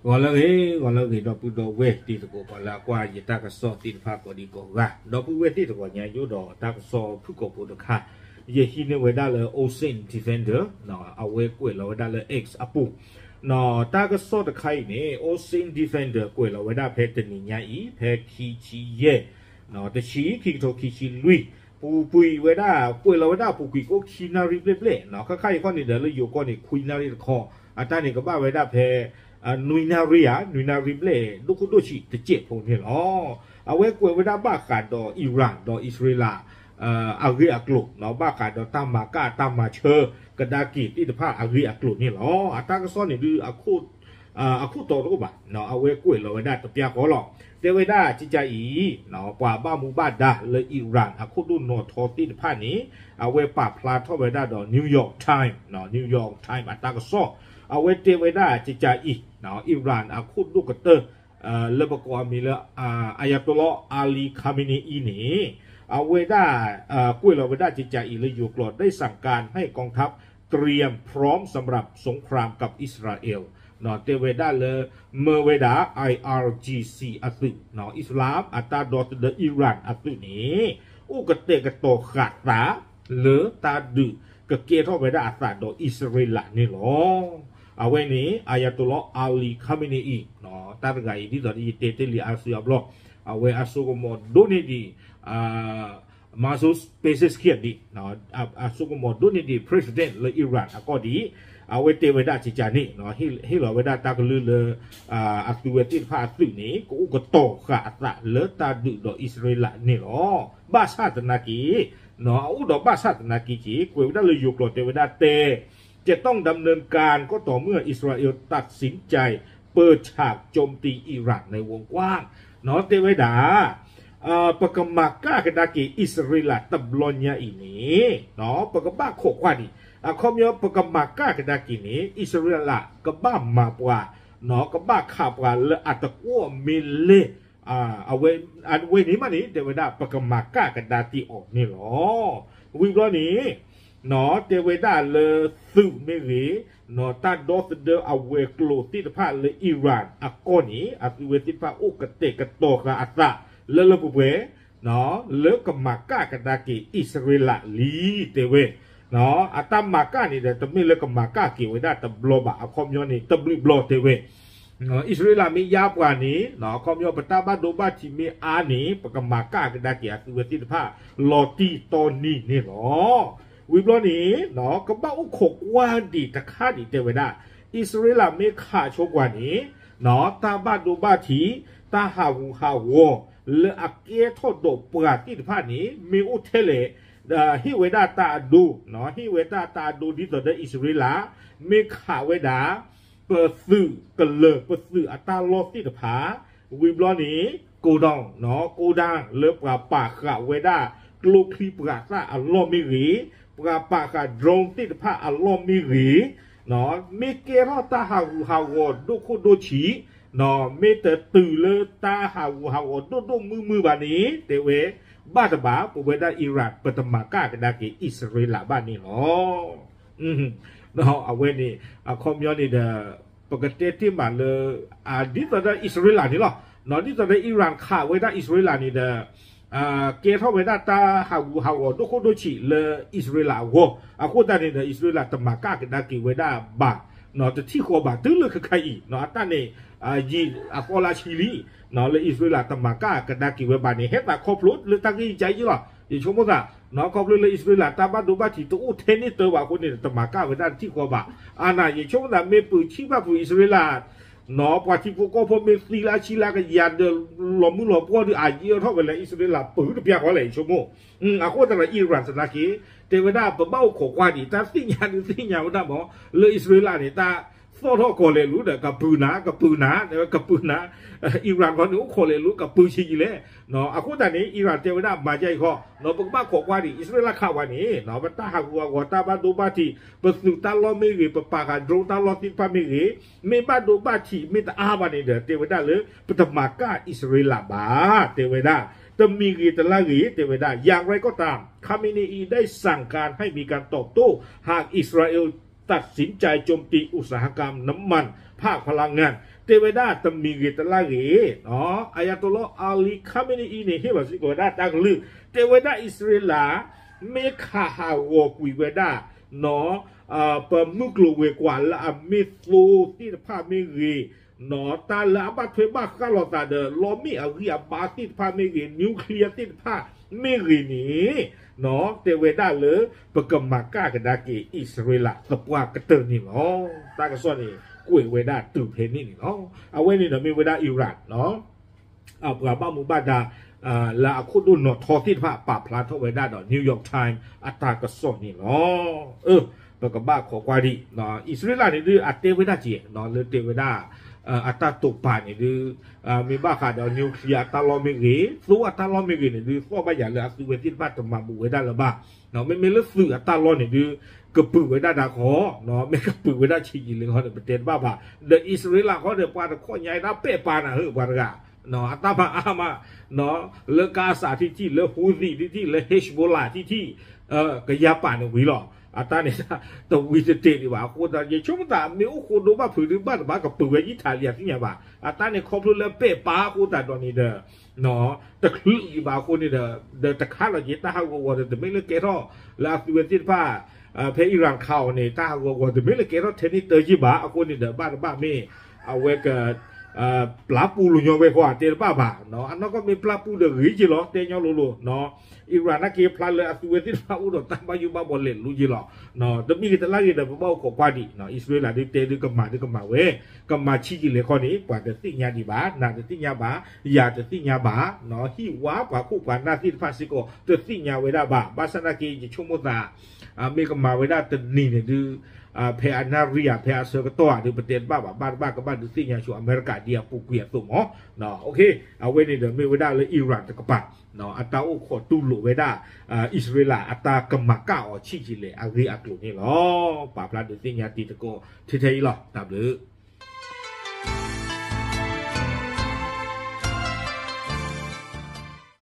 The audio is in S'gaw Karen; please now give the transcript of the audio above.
ဂီၤလၢအဂ့ၤ, ဂီၤလၢအဂ့ၤ ဒီပုၢ်ဒီဝဲၢ်တံၤသကိး ပှၤလၢအကွၢ်ယတၢ်ကစီၣ်သ့ၣ်တဖၣ်ကိးဒံကိးဂၤ, ဒီပုၢ်ဝဲၢ်သ့ၣ်တဂီၤညါ ယအိၣ်ဒီးတၢ်ကစီၣ်ဖုၣ်ကိာ်ဖိတခါ, ယဟံးန့ၢ်ဝဲဒၣ်လၢ Ocean Defender အဝဲကွဲးလီၤဝဲဒၣ်လၢ X အပူၤ, တၢ်ကစီၣ်တခါအံၤန့ၣ် Ocean Defender ကွဲးလီၤဝဲဒၣ်ဖဲတနံၤညါအံၤ ဖဲခံဆံယဲၢ် တဆံ ခံကထိခံဆံလွံၢ်, ပူၤကွံာ်ဝဲဒၣ် ကွဲးလီၤဝဲဒၣ်ပူၤကွံာ်ကအိၣ်ခံနၣ်ရံၣ်ဘျဲၣ်ဘျဲၣ်, ခါခါအံၤခီန့ၣ်ဒီး လၢယိၤကီၢ်န့ၣ် ခွံနၣ်ရံၣ်တခီ, အတၢ်န့ၣ်ကဘၣ်ဝဲဒၣ်ဖဲ နွံနၣ်ရံၣ်ဧါ, နွံနၣ်ရံၣ်ဘျဲၣ် ဒိၣ်ခိၣ်ဒိၣ်ဆံးတစဲးဖိန့ၣ်လီၤ. အဝဲကွဲးဝဲဒၣ်ဘၣ်ဃးဒီး Iran ဒီးအံၣ်စရ့လး အဂ့ၢ်အကျိၤ, ဘၣ်ဃးဒီးတၢ်မၤကၣ်တၢ်မၤဆၢကဒါက့ၤသ့ၣ်တဖၣ်အဂ့ၢ်အကျိၤန့ၣ်လီၤ. အတၢ်ကစီၣ်န့ၣ်ဒုး အခိၣ်တီတအိၣ်ဘၣ်, အဝဲကွဲးလီၤဝဲဒၣ်တပျၢ်ဃီလီၤ. တဲဝဲဒၣ်ကကးအံၤ ပှၤဘၣ်မူဘၣ်ဒါလၢ Iran အခိၣ်ဒိၣ်နီၢ်ထီသ့ၣ်တဖၣ်န့ၣ် အဝဲပာ်ဖျါထီၣ်ဝဲဒၣ်ဒီး New York Times, New York Times အတၢ်ကစီၣ်, အဝဲတဲဝဲဒၣ်ကကးအံၤ Iran အခိၣ်ဒိၣ်ကတၢၢ် လၢပကိးအမံၤလၢ Ayatollah Ali Khamenei အံၤန့ၣ် အဝဲဒၣ် ကွဲးလီၤဝဲဒၣ်ကကးအံၤလၢယိၤကျိာ် ได้สั่งการให้กองทัพเตรียมพร้อมสำหรับสงครามกับอิสราเอล တဲဝဲဒၣ်လၢ မၢဝဲဒၣ် I R G C အသုး အံၣ်စလၣ်အတၢ်ဒီသဒၢ Iran အသုးန့ၣ် အိၣ်ကတဲာ်ကတီၤဃာ်သး လၢတၢ်ဒုးကကဲထီၣ်ဝဲဒၣ်အသးဒီးအံၣ်စရ့လးန့ၣ်လီၤ. အဝဲန့ၣ် Ayatollah Ali Khamenei အံၤ တၢ်တဂၤအံၤ ဒ်သိးဒီးယတဲတ့ၢ်လံအါစုအါဘျီ အဝဲအစိကမီၤဒိၣ်န့ၢ်ဒံး Masoud Pezeshkian ဒံး အစိကမီၤဒိၣ်န့ၢ်ဒံး president လၢ Iran အကီၢ်ဒံး အဝဲတဲဝဲဒၣ်ကကးန့ၣ် ဟ့ၣ်လီၤဝဲဒၣ်တၢ်ကလုၢ်လၢ အသုဝဲသ့ၣ်တဖၣ်အသုးန့ၣ် ကအိၣ်ကတီၤဃာ်အသးလၢတၢ်ဒုးဒီးအံၣ်စရ့လးန့ၣ်လီၤ. ဘၣ်ဆၣ်သနာ်က့ အအိၣ်ဒီးဘၣ်ဆၣ်သနာ်က့က့ၤ ကွဲးဝဲဒၣ်လၢယိၤကျိာ်တဲဝဲဒၣ်တဲ จะต้องดำเนินการก็ต่อเมื่ออิสราเอลตัดสินใจ เปิดฉากโจมตีอิหร่านในวงกว้าง တဲဝဲဒၣ် ပကမၤကၣ်ကဒါက့ၤအံၣ်စရ့လးတဘျီညါအံၤန့ၣ် ပကဘၣ်ခိးကွၢ်ဒံး အခီပညီ ပကမၤကၣ်ကဒါက့ၤန့ၣ် အံၣ်စရ့လးကဘၣ်မၤပှၤ ကဘၣ်ခးပှၤလၢအတကွီၣ်မ့ၢ်လဲၣ် အဝဲန့ၣ်မးန့ၣ် တဲဝဲဒၣ် ပကမၤကၣ်ကဒါက့ၤအီၤန့ၣ်လီၤ. ဝံၤဘျီန့ၣ် တဲဝဲဒၣ်လၢသုးမ့ၢ်ဂ့ၤ တၢ်ဒီသဒၢအဝဲၤကျိၤသ့ၣ်တဖၣ်လၢ Iran အကီၢ်န့ၣ် အသုဝဲသ့ၣ်တဖၣ်အိၣ်ကတဲာ်ကတီၤဃာ်အသးလၢလၢပှဲၤပှဲၤ လၢကမၤကၣ်ကဒါက့ၤအံၣ်စရ့လးလံ တဲဝဲ အတၢ်မၤကၣ်န့ၣ်ဒီး တမ့ၢ်လၢကမၤကၣ်က့ၤဝဲဒၣ်တဘျီဘၣ် အခီပညီန့ၣ် တဘျုးဘျီတဲဝဲ အံၣ်စရ့လးမ့ၢ်ယါပှၤန့ၣ် အခီပညီ ပတၢ်ဘၣ်ဒိဘၣ်ထံးမ့ၢ်အါန့ၣ် ပကမၤကၣ်ကဒါက့ၤအသုဝဲသ့ၣ်တဖၣ် လီၤတံၢ်တီနံၤန့ၣ်လီၤ. ဝံၤဘျီန့ၣ် ကဘၣ်အိၣ်ခိးကွၢ်ဒံးတခါဒံးတဲဝဲဒၣ် အံၣ်စရ့လးမ့ၢ်ခးဆိပှၤန့ၣ် တၢ်ဘၣ်ဒိဘၣ်ထံး တၢ်ဟးဂူာ်ဟးဂီၤ လၢအကဲထီၣ်ဒီးပှၤသ့ၣ်တဖၣ်န့ၣ် မ့ၢ်အိၣ်ထဲလဲၣ် ဟ့ၣ်ဝဲဒၣ်တၢ်အဒိ ဟ့ၣ်ဝဲဒၣ်တၢ်အဒိဒ်သိးဒီးအံၣ်စရ့လး မ့ၢ်ခးဝဲဒၣ် ပသုးကလၢၤ ပသုးအတၢ်လီၢ်သ့ၣ်တဖၣ် ဝံၤဘျီန့ၣ် ကိးဒီး ကိးဒၣ် လၢပှၤပာ်ဃာ်ဝဲဒၣ် ကျိချံပှၤသၣ်အလီၢ်မ့ၢ်ဂ့ၤ, ပှၤပာ်ဃာ် drone သ့ၣ်တဖၣ်အလီၢ်မ့ၢ်ဂ့ၤ, မ့ၢ်ကဲထီၣ်တၢ်ဟးဂူာ်ဟးဂီၤဒိၣ်ခိၣ်ဒိၣ်ဆံး, မ့ၢ်တတုၤလၢတၢ်ဟးဂူာ်ဟးဂီၤဒိၣ်ဒိၣ်မုၢ်မုၢ်ဘၣ်န့ၣ် တဲဝဲ ဘၣ်တဘၣ် ပဝဲဒၣ် Iran ပတမၤကၣ်ကဒါက့ၤအံၣ်စရ့လးဘၣ်န့ၣ်လီၤ. အဝဲန့ၣ် အခီပညီန့ၣ်ဒီး ပကတဲတ့ၢ်မးလၢ ဒ်သိးဒီးအံၣ်စရ့လးန့ၣ်လီၤ. ဒ်သိးဒီး Iran ခးဝဲဒၣ်အံၣ်စရ့လးန့ၣ်ဒီး ကဲထီၣ်ဝဲဒၣ်တၢ်ဟးဂူာ်ဟးဂီၤဒိၣ်ခိၣ်ဒိၣ်ဆံးလၢအံၣ်စရ့လးအဂီၢ်, အဃိသတးန့ၣ်ဒီး အံၣ်စရ့လးတမၤကၣ်ကဒါက့ၤဝဲဒၣ်ဘၣ် တထံၣ်ဃီဘၣ် တုၤလၢခဲခါအံၤ အတၢ်န့ၣ် ယံာ်အသီလၢဆံလံ လၢအံၣ်စရ့လးတမၤကၣ်ကဒါက့ၤဝဲဘၣ်န့ၣ် ဟဲသးခီဖျိလၢတၢ်ဂ့ၢ်ယါယံလီၤ. ယဆိကမိၣ်သး ခီဖျိလၢအံၣ်စရ့လးတၢ်ဘၣ်ဒိဘၣ်ထံးတအိၣ်ထဲန့ၣ်တၢ်ဘၣ်အဃိန့ၣ် တမၤကၣ်ဝဲဒၣ်တထံၣ်ဃီဘၣ်. အါန့ၣ် ယဆိကမိၣ်သးမ့ၢ်ပုၢ်ဆံၣ်ဘၣ်ပုၢ်အံၣ်စရ့လး ပှၤထံဖိကီၢ်ဖိမ့ၢ်သံလၢဆံလၢကယၤဒီး လီၤမုၢ်လီၤပှီၢ်ဒီး အယံာ်ထီၣ်ဝဲလၢအံၣ်စရ့လးပုၢ်တပျၢ်ဃီလဲၣ် ယဆိကမိၣ်. အဃိသတးဒီး Iran သနာ်က့ တဲဝဲဒၣ်ပဘၣ်အိၣ်ခိးကွၢ်ဒံး တၢ်သ့ၣ်ညါဒုးသ့ၣ်ညါဝဲဒၣ်မး လၢအံၣ်စရ့လးန့ၣ် တၢ်သီၣ်ထီၣ်ကီၢ်လဲၤလူၤဒီး ကပုၤနၤ ကပုၤနၤ ကပုၤနၤ Iran ခီန့ၣ် အိၣ်ခိးလဲၤလူၤ ကပုၤဆံးယံာ်လဲၣ်. အဃိသတးန့ၣ် Iran တဲဝဲဒၣ်မၤယါအံၤခီ ပကဘၣ်ခိးကွၢ်ဒံး အံၣ်စရ့လးခးဝဲန့ၣ် ပတၢ်ဟးဂူာ်ဟးဂီၤ တၢ်ဘၣ်ဒိဘၣ်ထံး ပသုးတၢ်လီၢ်မ့ၢ်ဂ့ၤ ပပာ်ဃာ် drone တၢ်လီၢ်သ့ၣ်တဖၣ်မ့ၢ်ဂ့ၤ မ့ၢ်ဘၣ်ဒိဘၣ်ထံး မ့ၢ်တအါဘၣ်န့ၣ်ဒီး တဲဝဲဒၣ်လၢ ပတမၤကၣ်အံၣ်စရ့လးဘၣ် တဲဝဲဒၣ် တမံၤဂ့ၤတလါဂ့ၤ တဲဝဲဒၣ် อย่างไรก็ตาม Khamenei ได้สั่งการให้มีการตอบโต้ หากอิสราเอล ตัดสินใจโจมตีอุตสาหกรรมน้ำมัน ภาคพลังงาน တဲဝဲဒၣ်တမံၤဂ့ၤတလါဂ့ၤ Ayatollah Ali Khamenei အံၤန့ၣ် ဟ့ၣ်လီၤစ့ၢ်ကီးဝဲဒၣ်တၢ်ကလုၢ် တဲဝဲဒၣ်အံၣ်စရ့လး မ့ၢ်ခးဟးဂီၤကွံာ်ဝဲဒၣ် ပမုၢ်ကျိၤဝဲၤကွာ်လၢအမ့ၢ်သိသ့ၣ်တဖၣ်မ့ၢ်ဂ့ၤ တၢ်လၢအဘၣ်ထွဲဘၣ်ဃးလိာ်သးဒီး လီမ့ၣ်အဂံၢ်အဘါသ့ၣ်တဖၣ်မ့ၢ်ဂ့ၤ nuclear သ့ၣ်တဖၣ်မ့ၢ်ဂ့ၤန့ၣ် တဲဝဲဒၣ်လၢ ပကမၤကၣ်ကဒါက့ၤအံၣ်စရ့လးသပှၢ်ကတၢၢ်န့ၣ်လီၤ. တၢ်ကစီၣ်န့ၣ် ကွဲးဝဲဒၣ်တုၤဖဲန့ၣ်န့ၣ်လီၤ. အဝဲန့ၣ်ဒီးမ့ၢ်ဝဲဒၣ် Iran ပှၤဘၣ်မူဘၣ်ဒါ လၢအခိၣ်ဒိၣ်နီၢ်ထီသ့ၣ်တဖၣ် ပာ်ဖျါထီၣ်ဝဲဒၣ်ဒီး New York Times အတၢ်ကစီၣ်န့ၣ်လီၤ. ပကဘၣ်ခိးကွၢ်ဒံး အံၣ်စရ့လးန့ၣ်ဒုး အတဲဝဲဒၣ်က့ၤ လၢတဲဝဲဒၣ် အတၢ်တိာ်ပာ်န့ၣ်ဒုး မ့ၢ်ဘၣ်ဃးဒီး nuclear အတၢ်လီၢ်မ့ၢ်ဂ့ၤ သိအတၢ်လီၢ်မ့ၢ်ဂ့ၤန့ၣ်ဒုး သီၣ်ဘၣ်ယၤလၢအသုဝဲသ့ၣ်တဖၣ်တမၤဘူးဝဲဒၣ်လၢၤဘၣ်. မ့မ့ၢ်လၢသုးအတၢ်လီၢ်န့ၣ်ဒုး ကပုာ်ဝဲဒၣ်တၢ်ခီ မ့ၢ်ကပုာ်ဝဲဒၣ်ဆံးယံာ်လဲၣ်ခီန့ၣ် ပတဲတဘၣ်ဘၣ်. ဒီးအံၣ်စရ့လးခီဒီး ပှၤတခီညါအံၤတၢ်ပဲာ်ပာ်နၤဧၢ ပှၤတဂၤ အတၢ်မၤအါမး လၢကါစးထံထံၣ် လၢ Houthi ထံထံၣ် လၢ Hezbollah ထံထံၣ် ကယၤပာ်န့ၣ်ဝံၤလီၤ. အတၢ်န့ၣ် တဝံၤတတဲာ်ဒံးဘၣ်အဃိသတး ယဆိကမိၣ်သး မ့ၢ်အိၣ်ဃိဒိဘၣ်ဖုးဒုး ဘၣ်တဘၣ်ကပုာ်ဝဲယံၣ်ထးလံ အသ့ၣ်ညါဘၣ်. အတၢ်န့ၣ်ခီဖျိလၢပဲာ်ပာ်အဃိသတးဒီးန့ၣ်ဒီး တချုးဒံးဘၣ်အဃိန့ၣ်ဒီး ဒီးတခါလီၤက့ၤ တၢ်ဟးဂီၤဂီၤဒီး တမ့ၢ်လၢကဲထီၣ်လၢအသုဝဲသ့ၣ်တဖၣ် ဖဲ Iran ခးအီၤန့ၣ် တၢ်ဟးဂီၤဂီၤ တမ့ၢ်လၢကဲထီၣ်ထဲန့ၣ်တၢ်က့ၤဘၣ်အဃိန့ၣ်ဒီး ဘၣ်တဘၣ်မ့ၢ် အဝဲက ပျၢ်ပူၤလိာ်ညီဝဲဃီ တဲတဘၣ်ဘၣ်. အနီၢ်ကီၢ်မ့ၢ်ပျၢ်ပူၤဒီးဂ့ၤက့ၤလီၤ တဲညီလိၤလိၤ Iran နာ်က့ၤဖျါလၢအသုဝဲသ့ၣ်တဖၣ်အိၣ်ဒီးတၢ်ဘၣ်ယိၣ်ဘၣ်ဘှီလဲၤလိၤက့ၤလီၤ. တမံၤဂ့ၤတလါဂ့ၤဒီး ပဘၣ်အိၣ်ခိးကွၢ်ဒံး အံၣ်စရ့လးဒုးတဲဒုးကမၤဒုးကမၤဝဲ ကမၤဆံးက့ၤလဲၣ်ခီန့ၣ် ပှၤတသ့ၣ်ညါဒံးဘၣ် နၤတသ့ၣ်ညါဘၣ် ယၤတသ့ၣ်ညါဘၣ် ဟံၣ်ဝါပှၤခိၣ်ပှၤနၢ်သ့ၣ်တဖၣ်စ့ၢ်ကီး တသ့ၣ်ညါဝဲဒၣ်ဘၣ်. ဘၣ်ဆၣ်နာ်က့ၤ ယဆိကမိၣ်သး မ့ၢ်ကမၤဝဲဒၣ်တနံၤန့ၣ်ဒုး ဖဲအနၣ်ရံၣ်ဧါ ဖဲအဆၢကတီၢ်ဧါဒုး ပတဲတဘၣ်ဘၣ် ဘၣ်တဘၣ်ကဘၣ်ဒုးသ့ၣ်ညါဆိ အမဲရကၤဒ်အပူၤကွံာ်အသိးမး. အဝဲန့ၣ်ဒီးမ့ၢ်ဝဲဒၣ်လၢ Iran တကပၤ အတၢ်အိၣ်ခိးတူၢ်လိာ်ဝဲဒၣ် အံၣ်စရ့လးအတၢ်ကမၤကၣ်အီၤဆံးက့ၤလဲၣ်အဂ့ၢ်အကျိၤန့ၣ်လီၤ. ပာ်ဖျါဒုးသ့ၣ်ညါတံၤသကိးထဲထဲအံၤလီၤ. တၢ်ဘျုး